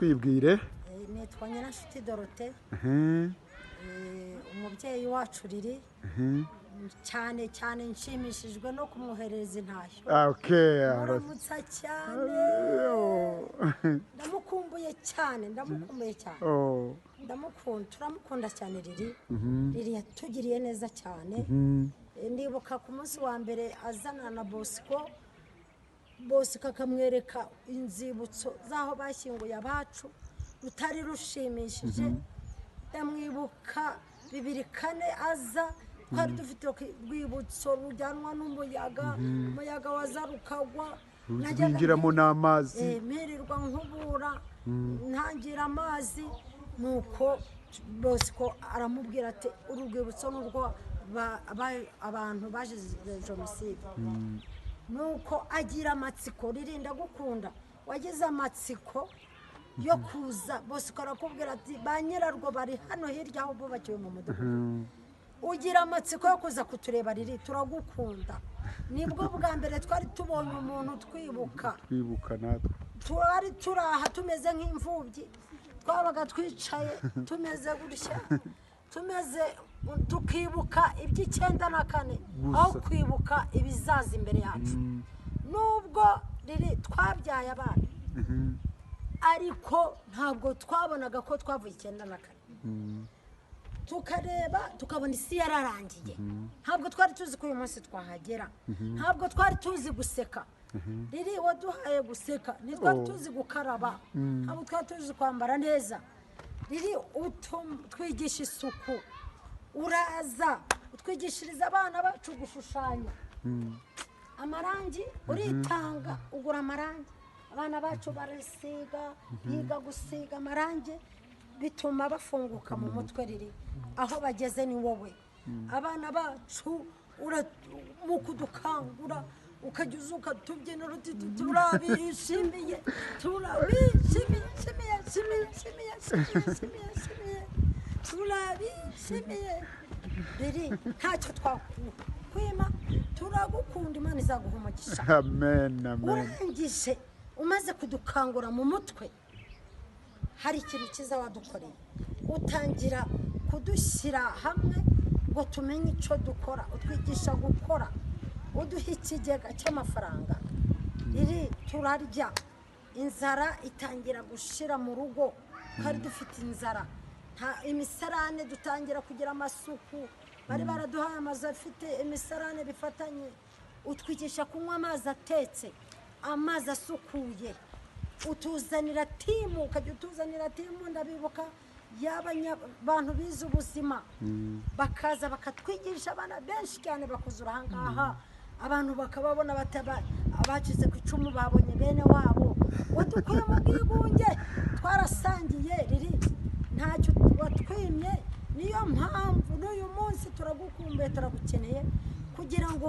Twibwire. Nitwa Nyiranshuti Dorote. Umubyeyi wacu riri cyane cyane nshimishijwe no kumwoherereza intashyo. Muramutsa cyane, ndamukumbuye cyane, ndamukumbuye cyane. Ndamukunda, turamukunda cyane riri. Riri yatugiriye neza cyane. Ndibuka ku munsi wa mbere azana na Bosco, Bosco akamwereka inzibutso z'aho bashyinguye abacu rutari rushimishije. Ndamwibuka 2004 aza, twari dufite urwibutso rujyanwa n'umuyaga, umuyaga waza rukagwa. Najyaga Rwinjiramo n'amazi. Mpirirwa nkubura, ntangira amazi. Nuko Bosco aramubwira ati: "Uru rwibutso ni urwo abantu bazize jenoside." Nuko agira amatsiko. Ririnda gukunda, wagize amatsiko yo kuza. Bosco arakubwira ati: "Ba nyirarwo bari hano hirya aho bubakiwe mu mudugudu." Ugira amatsiko yo kuza kutureba. Riri, turagukunda. Nibwo bwa mbere twari tubonye umuntu twibuka. Twibuka natwe. Twari turi aha tumeze nk'imfubyi, twabaga twicaye tumeze gutya, tumeze tukibuka iby'ICYENDA NA KANE Gusa. aho kwibuka ibizaza imbere yacu. Nubwo riri twabyaye abana, ariko ntabwo twabonaga ko twavuye 94, tukareba tukabona isi yararangiye. Ntabwo twari tuzi ko uyu munsi twahagera. Ntabwo twari tuzi guseka. Riri, waduhaye guseka. Ntitwari tuzi gukaraba, ntabwo twari tuzi kwambara neza. Riri, twigisha isuku, uraza utwigishiriza abana bacu gushushanya, amarangi, uritanga ugura amarangi, abana bacu barasiga, biga gusiga amarangi, bituma bafunguka mu mutwe. Riri, aho bageze ni wowe. Abana bacu mu kudukangura ukajya uza ukatubyinira uti: "Turabishimiye, turabishimiye, shimiye, shimiye, shimiye, shimiye, shimiye, shimiye, turabishimiye." Riri, ntacyo twakwima, turagukunda. Imana izaguha umugisha. Amen, amen. Urangije umaze kudukangura mu mutwe, hari ikintu cyiza wadukoreye, utangira kudushyira hamwe ngo tumenye icyo dukora, utwigisha gukora, uduha ikigega cy'amafaranga. Riri, turarya, inzara itangira gushira mu rugo. Twari dufite inzara, nta imisarane, dutangira kugira amasuku. Bari baraduhaye amazu afite imisarane bifatanye. Utwigisha kunywa amazi atetse, amazi asukuye. Utuzanira team, ukajya utuzanira team. Ndabibuka y'abantu bize ubuzima, bakaza bakatwigisha, abana benshi cyane bakuzura ahangaha, abantu bakababona bataba abacitse ku icumu babonye bene wabo. Wadukuye mu bwigunge, twarasangiye. Riri, ntacyo watwimye. Niyo mpamvu n'uyu munsi turagukumbuye, turagukeneye kugira ngo